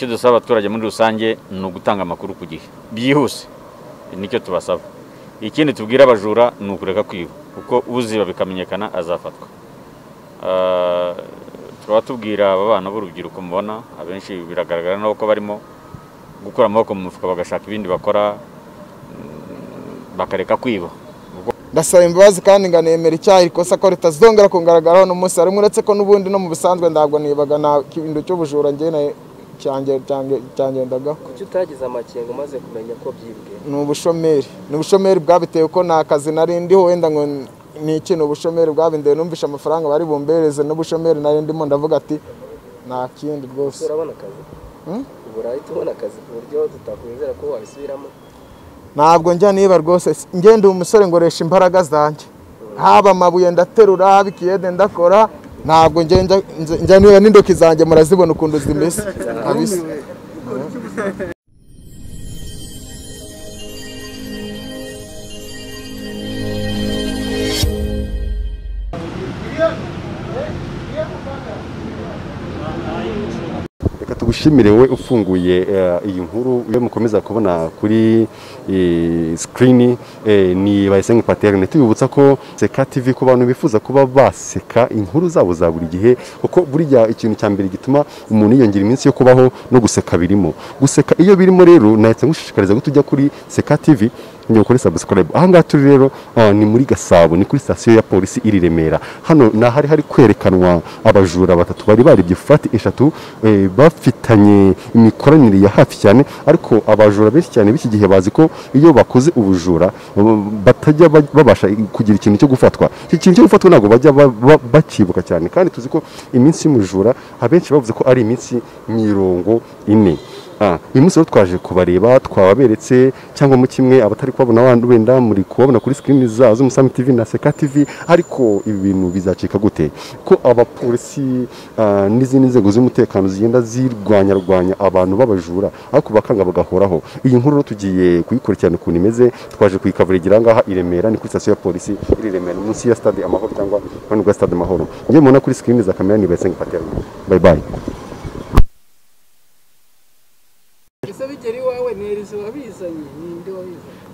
Icyo dusaba abaturage muri rusange ni ugutanga amakuru ku gihe byihuse, nicyo tubasaba. Ikindi tubwira abajura ni ukureka kwiba, kuko uziba bikamenyekana azafatwa. Tukaba tubwira aba bana b'urubyiruko mubona abenshi biragaragara nuko barimo gukura amaboko mu mufuka bagashaka ibindi bakora, bakareka kwiba. Ndasaba imbabazi kandi nganemera icyaha, ikosa ko ritazongera kungaragaraho n'umunsi harimo, uretse ko n'ubundi no mu bisanzwe ntabwo nibaga nta kintu cy'ubujura njye cyangendagaho. Kuki utagize amakenga umaze kumenya ko byibwe? Ni ubushomeri, ni ubushomeri bwabitewe ko nta kazi nari ndiho, wenda ngo ni iki, ni ubushomeri bwabindeye. Numvishe amafaranga bari bumbereze n'ubushomeri nari ndimo, ndavuga ati nta kindi rwose. Urabona akazi? Ubu urahita ubona akazi ku buryo tutakwizera ko wabisubiramo? Ntabwo njya niba rwose, ngende umusore ngoresha imbaraga zanjye, haba amabuye ndaterura, haba ikiyede ndakora, ntabwo njya niba n'indoki zanjye murazibona ukuntu zimeze kabisa. Reka tugushimire wowe ufunguye iyi nkuru iyo mukomeza kubona kuri screen ni Bayisenge Paterne. Tubibutsa ko Seka TV ku bantu bifuza kuba baseka inkuru zabo za buri gihe, kuko burya ikintu cya mbere gituma umuntu yiyongera iminsi yo kubaho no guseka birimo. Guseka iyo birimo rero nahita ngushishikariza ko tujya kuri Seka TV njye kuri subscribe. Aha ngaha turi rero ni muri Gasabo, ni kuri station ya polisi iri Remera. Hano na hari kwerekanwa abajura batatu bari baribye flat eshatu, bafitanye imikoranire ya hafi cyane, ariko abajura benshi cyane b'iki gihe bazi ko iyo bakoze ubujura batajya babasha kugira ikintu cyo gufatwa. Iki kintu cyo gufatwa ntabwo bajya bakibuka cyane, kandi tuzi ko iminsi y'umujura abenshi bavuze ko ari iminsi 40. Uyu munsi rero twaje kubareba, twababeretse cyangwa mu kimwe abatari kubabona abandi wenda muri kubabona kuri screen zazo Musami TV na Seka TV, ariko ibi bintu bizacika gute ko abapolisi n'izindi nzego z'umutekano zigenda zirwanya abantu babajura ariko bakanga bagahoraho. Iyi nkuru rero tugiye kuyikurikirana ukuntu imeze, twaje kuyikavurigira ngaha i Remera, ni kuri station ya polisi iri Remera munsi ya stade Amahoro cyangwa hano rwa stade Amahoro. Ngiye mubona kuri screen za kamera ni Bayisenge Paterne. Bye bye.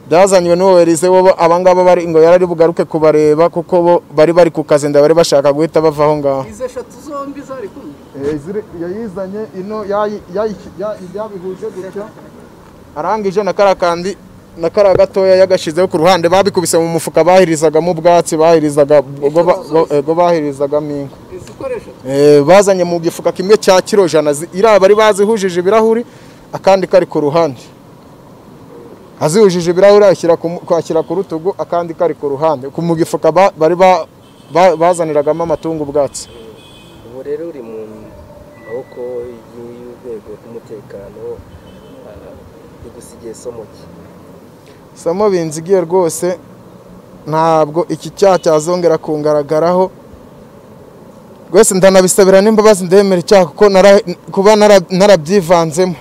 Byazanywe n'uwo Elize, bo abangaba bari ngo yarari bugaruke kubareba kuko bo bari bari ku kazi, bari bashaka guhita bava aho ngaho. Izo eshatu zombi zari kumwe yayizanye ino yabihuje gutya, arangije na karakandi na kara gatoya yagashizeho ku ruhande, babikubise mu mufuka bahirizagamo ubwatsi, bahirizaga go bahirizagamo inka. Bazanye mu gifuka kimwe cya kilo 100, iriya bari bazihujije ibirahuri, akandi kari ku ruhande. Azihujije ibirahuri ashyira ku rutugu, akandi kari ku ruhande mu gifuka bari bazaniragamo amatungo ubwatsi. Ubu rero uri mu maboko y'urwego rw'umutekano, bigusigiye somo ki? Somo binzigiye rwose, ntabwo iki cyaha cyazongera kungaragaraho rwose. Ndanabisabira n'imbabazi, ndemera icyaha kuko kuba narabyivanzemo.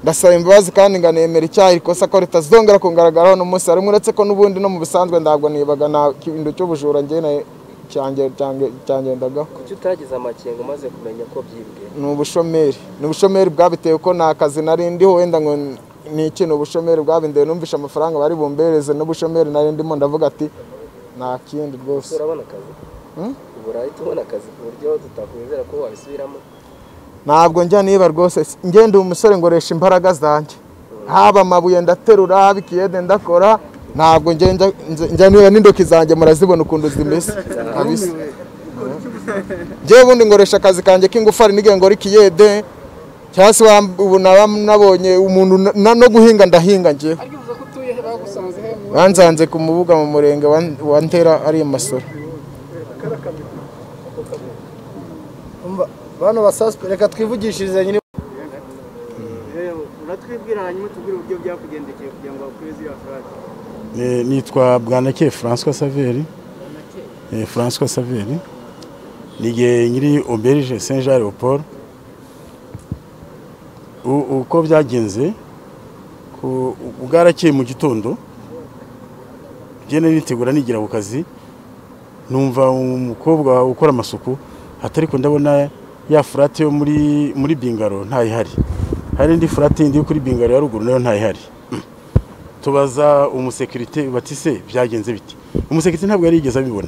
Ndasaba imbabazi kandi nganemera icyaha, ikosa ko ritazongera kungaragaraho n'umunsi harimo, uretse ko n'ubundi no mu bisanzwe ntabwo nibaga nta kintu cy'ubujura njye cyangendagaho. Kuki utagize amakenga umaze kumenya ko byibwe? Ni ubushomeri, ni ubushomeri bwabitewe ko nta kazi nari ndiho, wenda ngo ni iki, ni ubushomeri bwabindeye. Numvishe amafaranga bari bumbereze n'ubushomeri nari ndimo, ndavuga ati nta kindi rwose. Urabona akazi? Ubu urahita ubona akazi ku buryo tutakwizera ko wabisubiramo? Ntabwo njya niba rwose, ngende umusore ngoresha imbaraga zanjye, haba amabuye ndaterura, haba ikiyede ndakora, ntabwo njya niba n'indoki zanjye murazibona ukuntu zimeze kabisa. Njyewe ubundi ngoresha akazi kanjye k'ingufari, nige ngora ikiyede, cyangwa se ubu nabonye umuntu no guhinga ndahinga njyewe. Bansanze ku Mubuga mu murenge wa Ntera ari Masoro. Bano basaspe reka twivugishirize nyine. Uratwibwira hanyuma tubwire uburyo byakugendekeye kugira ngo bakweze iyo furati. Nitwa Bwanakeye François Saveri. François Saveri nige nyiri Auberge Saint Jean Leopold. Uko byagenze ku bwarakeye mu gitondo njye nitegura nigira ku kazi, numva umukobwa ukora amasuku atari ko ndabona ya furate yo muri bingaro ntayihari. Hari indi furate indi kuri bingaro ya ruguru nayo ntayihari. Tubaza umusekirite bati se byagenze biti? Umusekirite ntabwo yarigeze abibona,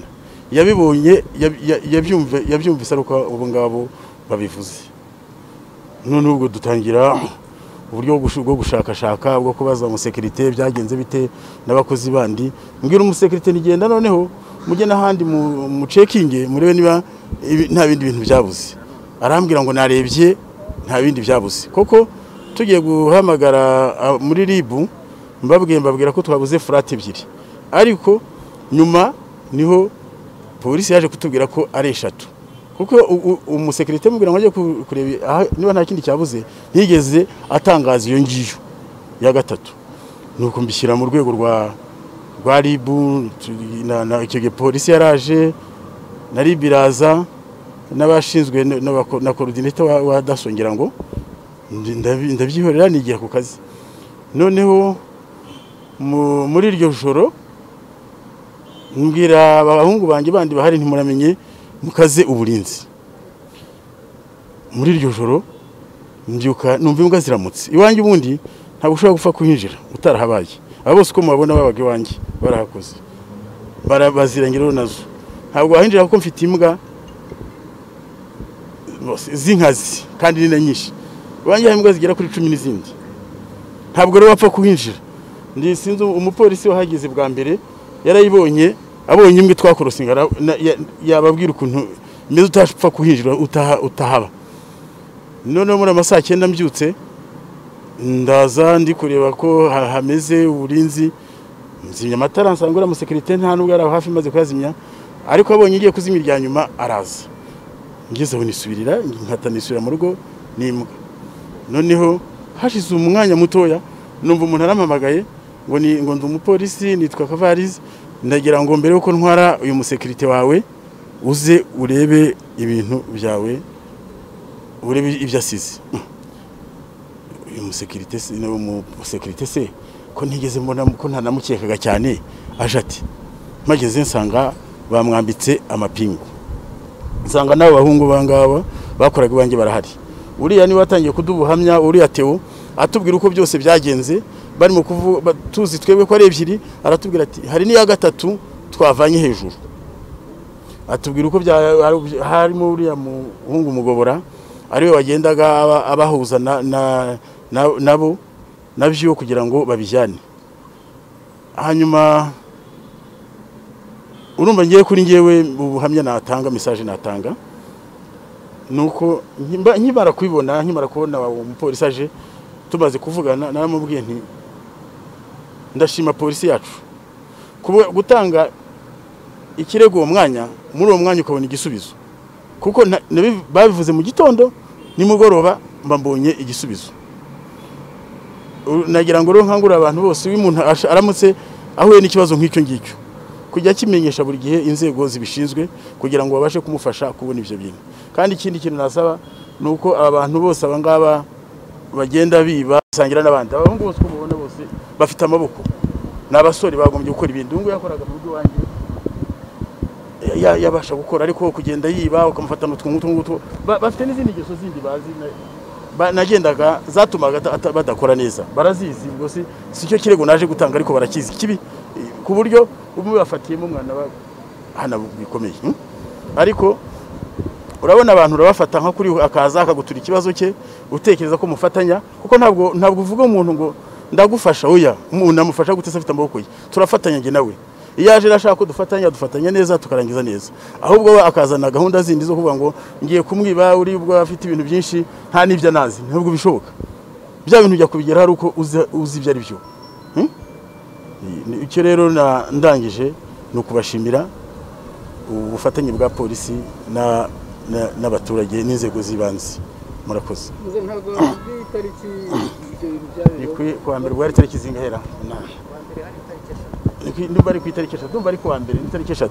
yabibonye yabyumvise ari uko ubu ngabo babivuze. None ubwo dutangira uburyo bwo gushakashaka bwo kubaza umusekirite byagenze bite n'abakozi bandi. Mbwira umusekirite nigenda noneho mujye n'ahandi mu checking murebe niba nta bindi bintu byabuze. Arambwira ngo narebye nta bindi byabuze. Koko tugiye guhamagara muri RIB mbabwira ko twabuze furate ebyiri, ariko nyuma niho polisi yaje kutubwira ko ari eshatu. Kuko umusekirite mubwira ngo ajye kureba niba nta kindi cyabuze, ntiyigeze atangaza iyo ngiyo ya gatatu. Nuko mbishyira mu rwego rwa RIB, na icyo gihe polisi yaraje na RIB iraza n'abashinzwe na coordinator wa DASSO, ngira ngo ndabyihorera nigira ku kazi. Noneho muri iryo joro mbwira abahungu banjye bandi bahari ntimuramenye mukaze uburinzi. Muri iryo joro mbyuka numva imbwa ziramutse iwanjye. Ubundi ntabwo ushobora gupfa kuhinjira utarahabaye. Abo bose uko mubabona babaga iwanjye barahakoze, bazirangiraho nazo. Ntabwo wahinjira kuko mfite imbwa z'inkazi kandi ni na nyinshi. Iwanjye hari imbwa zigera kuri 10 n'izindi, ntabwo rero wapfa kuhinjira. Ndi sinzi umupolisi wahageze bwa mbere yarayibonye, abonye imbwa twakorosinga yababwira ukuntu imeze, utapfa kuhinjira utahaba. Noneho muri amasaha 9 mbyutse ndaza ndi kureba ko hameze uburinzi, nzimya amatara nsanga uriya musekirite nta nubwo ari aho hafi, maze kuyazimya, ariko abonye ngiye kuzimya irya nyuma araza. Ngeze aho nisubirira, nkata nisubira mu rugo n'imbwa. Noneho hashize umwanya mutoya numva umuntu arampamagaye ngo ngo ndi umupolisi nitwa Kavarizi, ndagira ngo mbere yuko ntwara uyu musekirite wawe uze urebe ibintu byawe, urebe ibyo asize. Uyu musekirite se umusekirite se ko ntigeze mbona ko ntanamukekaga cyane, aje ati mageze nsanga bamwambitse amapingu, nsanga n'abo bahungu bangaba bakoraga iwanjye barahari. Uriya niwe watangiye kudubuhamya, uriya Theo atubwira uko byose byagenze, barimo kuvuga tuzi twebwe ko ari ebyiri, aratubwira ati hari n'iya gatatu twavanye hejuru. Atubwira uko harimo uriya muhungu Mugobora ariwe wagendaga abahuza nabo nabyo kugira ngo babijyane. Hanyuma urumva ngiye kuri ngewe ubuhamya natanga, message natanga nuko nkimara kubibona, nkimara kubona umupolisi aje tumaze kuvugana, naramubwiye nti ndashima polisi yacu gutanga ikirego uwo mwanya, muri uwo mwanya ukabona igisubizo, kuko babivuze mu gitondo nimugoroba mba mbonye igisubizo. Nagira ngo rero nkangurira abantu bose, iyo umuntu aramutse ahuye n'ikibazo nk'icyo ngicyo, kujya kimenyesha buri gihe inzego zibishinzwe kugira ngo babashe kumufasha kubona ibyo bintu. Kandi ikindi kintu nasaba nuko abantu bose abangaba bagenda biba sangira n'abandi, abahungu bose kubona bose bafite amaboko n'abasore bagombye gukora ibintu. Ngo yakoraga mu rugo wanjye yabasha gukora, ariko kugenda yiba ukamufata n'utwo bafite n'izindi ngeso zindi bazi nagendaga zatumaga badakora neza, barazizi. Ubwo si cyo kirego naje gutanga, ariko barakizi kibi ku buryo umwe bafatiyemo umwana hana bikomeye. Ariko urabona abantu urabafata nka kuri akaza akagutura ikibazo cye utekereza ko mufatanya, kuko ntabwo uvuga umuntu ngo ndagufasha, oya umuntu amufasha gute se afite amaboko ye? Turafatanya nge nawe, iyo aje arashaka ko dufatanya, dufatanya neza tukarangiza neza. Ahubwo we akazana gahunda zindi zo kuvuga ngo ngiye kumwiba uri ubwo afite ibintu byinshi nta n'ibyo anazi, ntabwo bishoboka. Bya bintu ujya kubigera hari uko uzi ibyo ari byo. Icyo rero ndangije ni ukubashimira ubufatanye bwa polisi n'abaturage n'inzego z'ibanze. Murakoze. Kuwa mbere bwari tariki zingahera? Ndumva ari ku itariki 3, ndumva ari kuwa mbere ni itariki 3.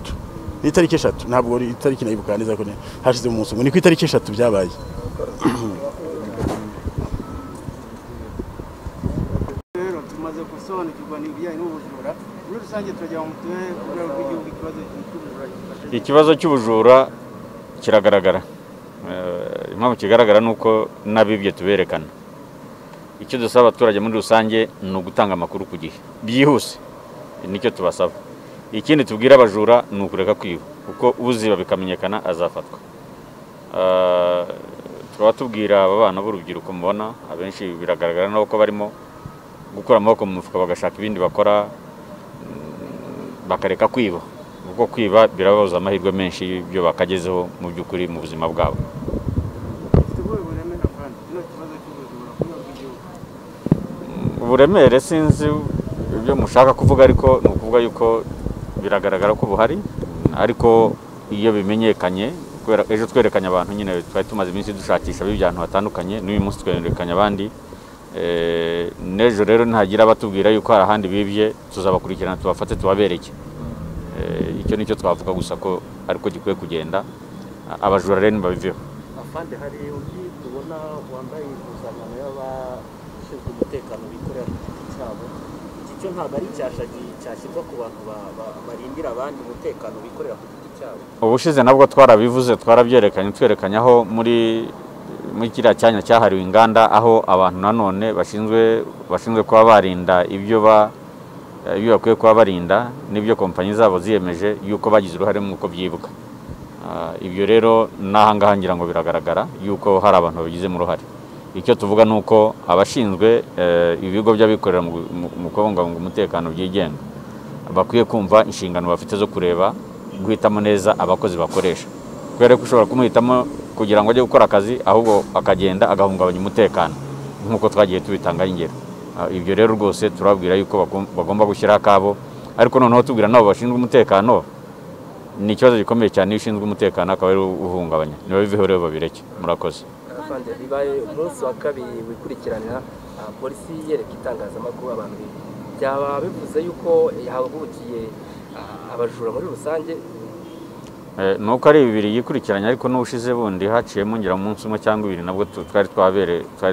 Ni itariki 3, ntabwo ari itariki nayibuka neza ko hashize umunsi umwe, ni ku itariki 3 byabaye. Rero tumaze gusobanukirwa n'ibijyanye n'ubujura muri rusange, turajya mu mutwe ku rwego rw'igihugu ikibazo cy'ubujura. Ikibazo cy'ubujura kiragaragara. Impamvu kigaragara nuko n'abibye tuberekana. Icyo dusaba abaturage muri rusange ni ugutanga amakuru ku gihe byihuse, nicyo tubasaba. Ikindi tubwira abajura ni ukureka kwiba, kuko uziba bikamenyekana azafatwa. Tukaba tubwira aba bana b'urubyiruko mubona abenshi biragaragara nabo ko barimo gukura amaboko mu mufuka bagashaka ibindi bakora, bakareka kwiba, kuko kwiba birababuza amahirwe menshi y'ibyo bakagezeho mu by'ukuri mu buzima bwabo. Uburemere sinzi ibyo mushaka kuvuga, ariko ni ukuvuga yuko biragaragara ko buhari, ariko iyo bimenyekanye, kubera ejo twerekanye abantu nyine twari tumaze iminsi dushakisha b'ibyantu hatandukanye, n'uyu munsi twerekanye abandi. N'ejo rero ntagira abatubwira yuko hari ahandi bibye, tuzabakurikirana tubafate tubabereke. Icyo nicyo twavuga gusa ko ariko gikwiye kugenda, abajura rero ntibabiveho. Afande, hari undi tubona wambaye impuzankano y'abashinzwe umutekano bikorera ku giti cyabo, iki cyo ntabwo ari icyasha cyashyirwa ku bantu barindira abandi umutekano bikorera ku giti cyabo. Ubushize nabwo twarabivuze, twarabyerekanye, twerekanye aho muri kiriya cyanya cyahariwe inganda, aho abantu nanone bashinzwe kuba barinda ibyo bakwiye kuba barinda n'ibyo kompanyi zabo ziyemeje yuko bagize uruhare mu uko byibuka. Ibyo rero n'aha ngaha ngira ngo biragaragara yuko hari abantu babigizemo uruhare. Icyo tuvuga ni uko abashinzwe ibigo by'abikorera mu kubungabunga umutekano byigenga bakwiye kumva inshingano bafite zo kureba guhitamo neza abakozi bakoresha, kubera ko ushobora kumuhitamo kugira ngo ajye gukora akazi, ahubwo akagenda agahungabanya umutekano nk'uko twagiye tubitangaho ingero. Ibyo rero rwose turababwira yuko bagomba gushyiraho akabo, ariko noneho tubwira nabo bashinzwe umutekano, ni ikibazo gikomeye cyane iyo ushinzwe umutekano akaba ari uhungabanya, nibabiveho rero babireke. Murakoze. Afande, bibaye umunsi wa kabiri wikurikiranira polisi yereka itangazamakuru abantu, byaba bivuze yuko yahagurukiye abajura muri rusange? Nuko ari bibiri yikurikiranya, ariko n'ubushize bundi haciyemo ngira umunsi umwe cyangwa ibiri nabwo twari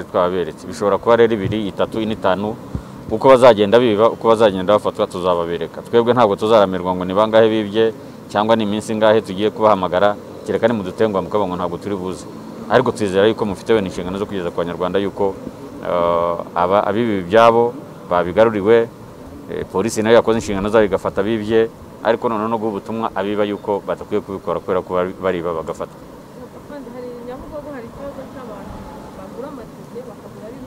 twaberetse. Bishobora kuba rero 2, 3, 4, 5, uko bazagenda biba, uko bazagenda bafatwa tuzababereka. Twebwe ntabwo tuzaramirwa ngo ni bangahe bibye cyangwa ni iminsi ingahe tugiye kubahamagara, kereka ni mudutengwa mukaba ngo ntabwo turi buze, ariko twizera yuko mufite wene inshingano zo kugeza ku Banyarwanda yuko abibi byabo babigaruriwe, polisi nayo yakoze inshingano zayo igafata bibye, ariko none no guha ubutumwa abiba yuko batakwiye kubikora kubera ko bariba bagafatwa. Afande, hari Nyabugogo hari ikibazo cy'abantu bagura amatike bakagura ari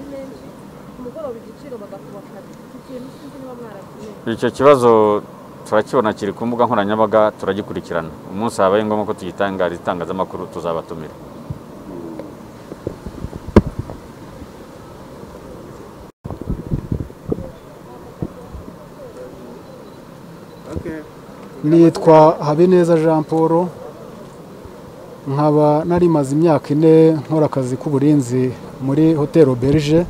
menshi ku mugoroba igiciro bagakuba kabiri. Iki kintu sinzi niba mwarakimenye. Icyo kibazo turakibona kiri ku mbuga nkoranyambaga, turagikurikirana. Umunsi habaye ngombwa ko tugitangariza itangazamakuru tuzabatumira. Nitwa Habineza Jean Paul, nkaba nari maze imyaka 4 nkora akazi k'uburinzi muri Hotel Auberge.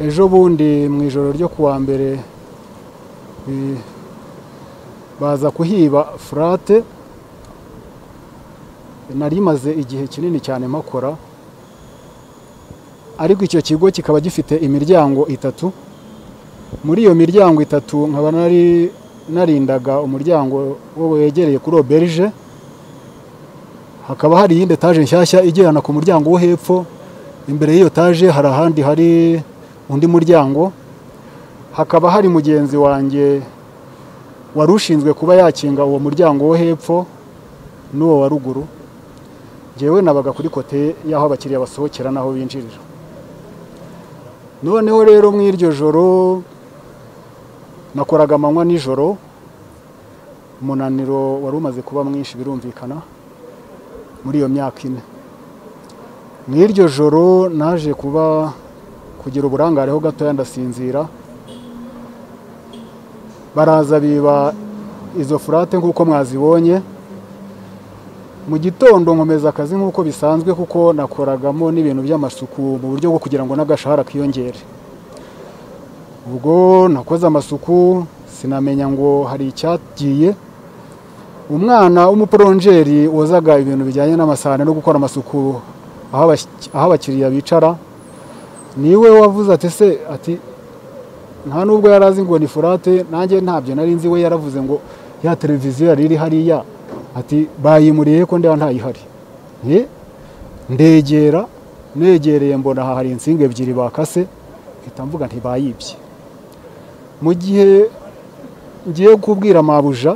Ejo bundi mu ijoro ryo kuwa mbere baza kuhiba furate nari maze igihe kinini cyane makora, ariko icyo kigo kikaba gifite imiryango 3. Muri iyo miryango 3 nkaba nari narindaga umuryango wo wegereye kuri Auberge, hakaba hari iyindi etage nshyashya igerana ku muryango wo hepfo. Imbere y'iyo etage hari ahandi hari undi muryango, hakaba hari mugenzi wanjye wari ushinzwe kuba yakinga uwo muryango wo hepfo n'uwo wa ruguru. Njyewe nabaga kuri kote y'aho abakiriya basohokera n'aho binjirira. Noneho rero mu iryo joro nakoraga amanywa nijoro, umunaniro wari umaze kuba mwinshi birumvikana muri iyo myaka 4. Mu iryo joro naje kuba kugira uburangare ho gatoya ndasinzira, baraza biba izo furate nk'uko mwazibonye. Mu gitondo nkomeza akazi nk'uko bisanzwe, kuko nakoragamo n'ibintu by'amasuku mu buryo bwo kugira ngo n'agashahara kiyongere. Ubwo nakoze amasuku sinamenya ngo hari icyagiye. Umwana w'umuporonjeri wozaga ibintu bijyanye n'amasahane no gukora amasuku aho abakiriya bicara, niwe wavuze ati se, ati nta nubwo yarazi ngo ni furate, nanjye ntabyo nari nzi, we yaravuze ngo ya televiziyo yari iri hariya, ati bayimuriye ko ndeba ntayihari. Ndegera Negereye mbona aha hari insinga ebyiri bakase, mpita mvuga nti bayibye. Mu gihe ngiye kubwira mabuja,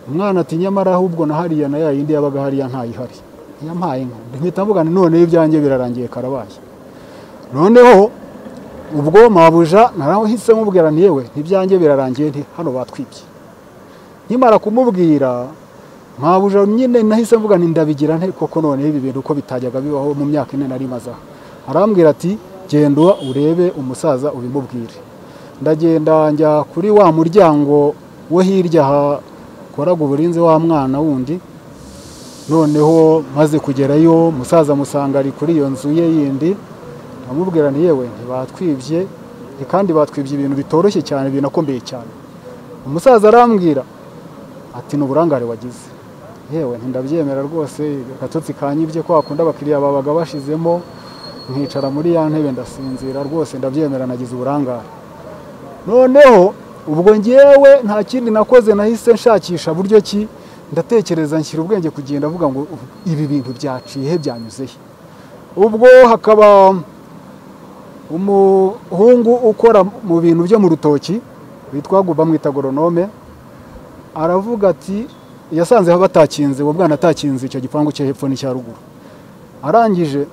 umwana ati nyamara ahubwo na hariya na ya yindi yabaga hariya ntayihari, yampaye inka. Mpita mvuga nti none ibyanjye birarangiye karabaye. Noneho ubwo mabuja narahise mubwira nti yewe ntibyanjye birarangiye, nti hano batwibye. Nkimara kumubwira mabuja nyine nahise mvuga nti ndabigira nte koko none ibi bintu uko bitajyaga bibaho mu myaka 4 nari maze aha. Arambwira ati genda urebe umusaza ubimubwire. Ndagenda njya kuri wa muryango wo hirya hakoraga uburinzi wa mwana wundi. Noneho maze kugerayo musaza musanga ari kuri iyo nzu ye yindi, ndamubwira nti yewe ntibatwibye, kandi batwibye ibintu bitoroshye cyane binakomeye cyane. Umusaza arambwira ati ni uburangare wagize. Yewe ntindabyemera rwose, agatotsi kanyibye ko akunda abakiriya babaga bashizemo, nkicara muri ya ntebe ndasinzira rwose, ndabyemera nagize uburangare. Noneho ubwo ngewe nta kindi nakoze, nahise nshakisha buryo ki, ndatekereza nshyira ubwenge kugenda avuga ngo ibi bintu byaciye he byanyuze he. Ubwo hakaba umuhungu ukora mu bintu byo mu rutoki witwa bamwita goronome, aravuga ati yasanze batakinze, uwo mwana atakinze icyo gipangu cyo hepfo n'icya ruguru. Arangije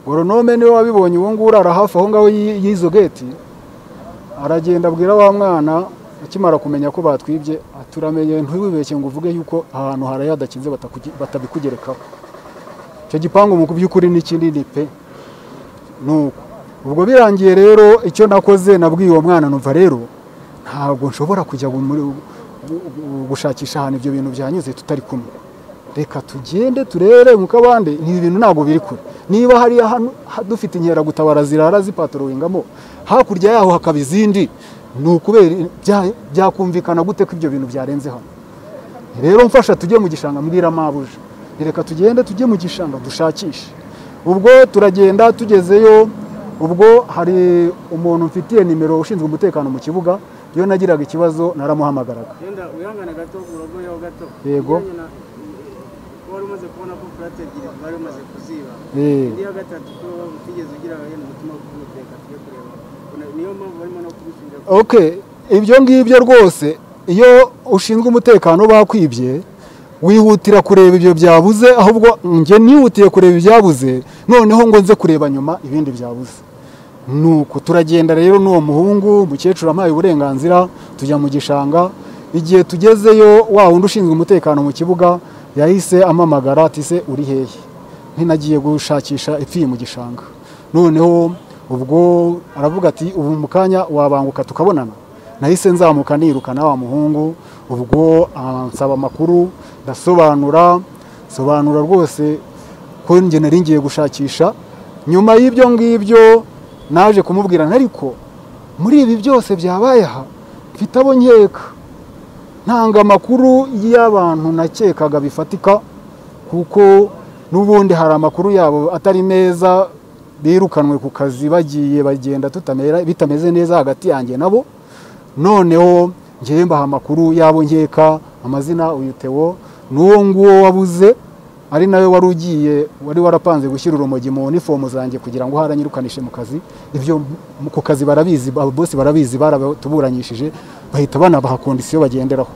goronome niwe wabibonye uwo nguwo urara hafi aho ngaho y'izo gate, aragenda abwira wa mwana akimara kumenya ko batwibye, aturamenye ntiwibeshye ngo uvuge yuko ahantu haraye hadakinze batabikugerekaho. Icyo gipangu mu by'ukuri ni kinini pe. Nuko ubwo birangiye rero icyo nakoze nabwiye uwo mwana numva rero ntabwo nshobora kujya gushakisha ahantu ibyo bintu byanyuze tutari kumwe, reka tugende turere mu kabande, ni ibintu ntabwo biri kure. Niba hari hano dufite inkeragutabara zirara zipatorowingamo, hakurya yaho hakaba izindi, ni ukubera byakumvikana gute ko ibyo bintu byarenze hano. Rero mfasha tujye mu gishanga, mbwira mabuja reka tugende tujye mu gishanga dushakishe. Ubwo turagenda tugezeyo, ubwo hari umuntu mfitiye nimero ushinzwe umutekano mu kibuga, iyo nagiraga ikibazo naramuhamagaraga. Yenda wihangane gato urogoyeho gato. Yego. Wari umaze kubona ko plate ebyiri bari bamaze kuziba. Indi ya gatatu ko utigeze ugira yenda umutima wo kumuteka tujye kureba. Niyo mpamvu barimo no kubishinja. Okay, ibyo ngibyo rwose iyo ushinzwe umutekano bakwibye wihutira kureba ibyo byabuze, ahubwo nge nihutiye kureba ibyabuze noneho ngo nze kureba nyuma ibindi byabuze. Nuko turagenda rero n'uwo muhungu, umukecuru ampaye uburenganzira tujya mu gishanga. Igihe tugezeyo wa wundi ushinzwe umutekano mu kibuga yahise amamagara ati se uri hehe? Ntinagiye gushakisha ipfiye mu gishanga. Noneho ubwo aravuga ati ubu mu kanya wabanguka tukabonana. Nahise nzamuka nirukana wa muhungu, ubwo ansaba amakuru ndasobanura sobanura rwose ko nge nari ngiye gushakisha. Nyuma y'ibyo ngibyo naje kumubwira ariko muri ibi byose byabaye aha mfite abo nkeka, ntanga amakuru y'abantu nakekaga bifatika, kuko n'ubundi hari amakuru yabo atari meza, birukanwe ku kazi bagiye bagenda tutamera bitameze neza hagati yanjye nabo. Noneho ngiye mbaha amakuru yabo nkeka, amazina uyu Theo n'uwo nguwo wabuze ari nawe wari ugiye wari warapanze gushyira urumogi mu uniform zanjye kugira ngo haranyirukanishe mu kazi. Ibyo ku kazi barabizi, boss barabizi, baratuburanyishije bahita banabaha kondisiyo bagenderaho.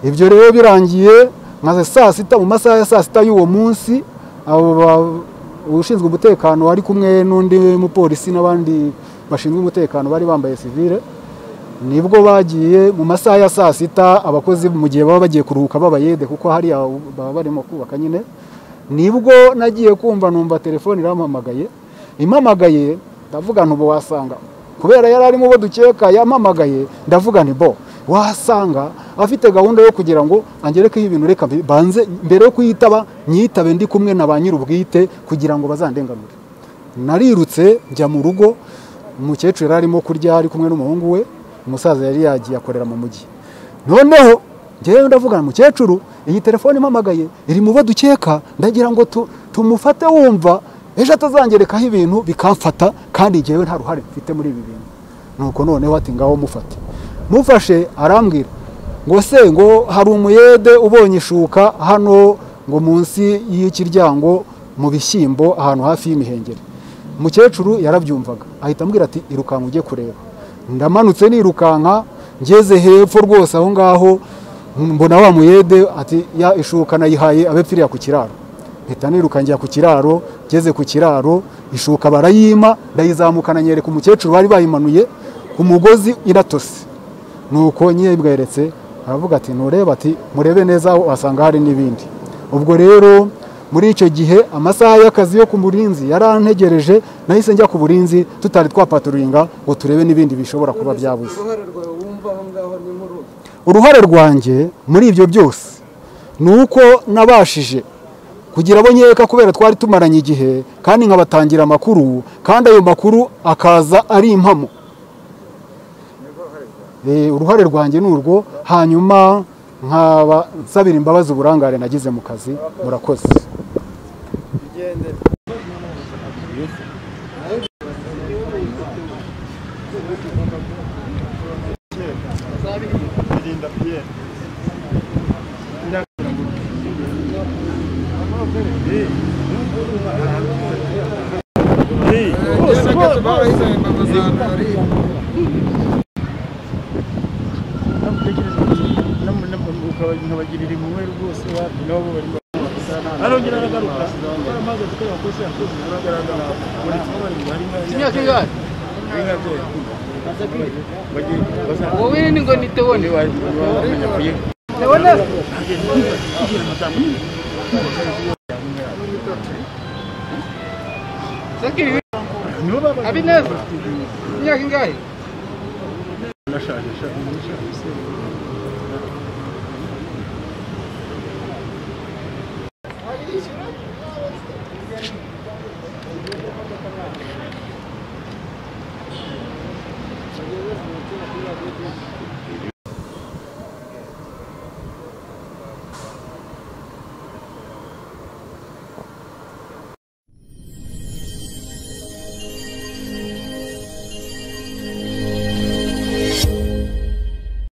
Ibyo rero birangiye nkaze saa sita, mu masaha ya saa sita y'uwo munsi, abo ushinzwe umutekano wari kumwe n'undi mupolisi n'abandi bashinzwe umutekano bari bambaye civile, nibwo bagiye mu masaha ya saa sita. Abakozi mu gihe baba bagiye kuruhuka babayede kuko hariya baba barimo kubaka nyine, nibwo nagiye kumva numva telefone irampamagaye. Impamagaye ndavuga nti ubu wasanga kubera yari arimo bo dukeka yampamagaye, ndavuga nti bo wasanga afite gahunda yo kugira ngo angerekeho ibintu, reka banze mbere yo kuyitaba nyitabe ndi kumwe na ba nyir'ubwite kugira ngo bazandenganure. Narirutse njya mu rugo, umukecuru yari arimo kurya ari kumwe n'umuhungu we, umusaza yari yagiye akorera mu mujyi. Noneho ngewe ndavuga mukecuru iyi telefone impamagaye iri mu bo dukeka, ndagira ngo tumufate wumva ejo atazangerekaho ibintu bikamfata kandi ngewe nta ruhare mfite muri ibi bintu. Nuko noneho ati ngaho mufate. Mufashe arambwira ngo se ngo hari umuyede ubonye ishuka hano ngo munsi y'ikiryango mu bishyimbo ahantu hafi y'imihengeri. Umukecuru yarabyumvaga ahita ambwira ati irukanka ujye kureba. Ndamanutse nirukanka ngeze hepfo rwose aho ngaho mbona wa muyede ati ya ishuka nayihaye abepfiriya ku kiraro. Mpita niruka njya ku kiraro, ngeze ku kiraro ishuka barayima, ndayizamukana nyereka umukecuru bari bayimanuye ku mugozi iratose. Nuko nyibweretse aravuga ati nureba, ati murebe neza wasanga hari n'ibindi. Ubwo rero muri icyo gihe amasaha y'akazi yo ku burinzi yarantegereje, nahise njya ku burinzi tutari twapaturinga ngo turebe n'ibindi bishobora kuba byabuze. Uruhare rwanjye muri ibyo byose nuko nabashije kugira abo nkeka kubera twari tumaranye igihe kandi nkabatangira amakuru, kandi ayo makuru akaza ari impamo. Uruhare rwanjye ni urwo, hanyuma nkaba nsabira imbabazi uburangare nagize mu kazi. Murakoze.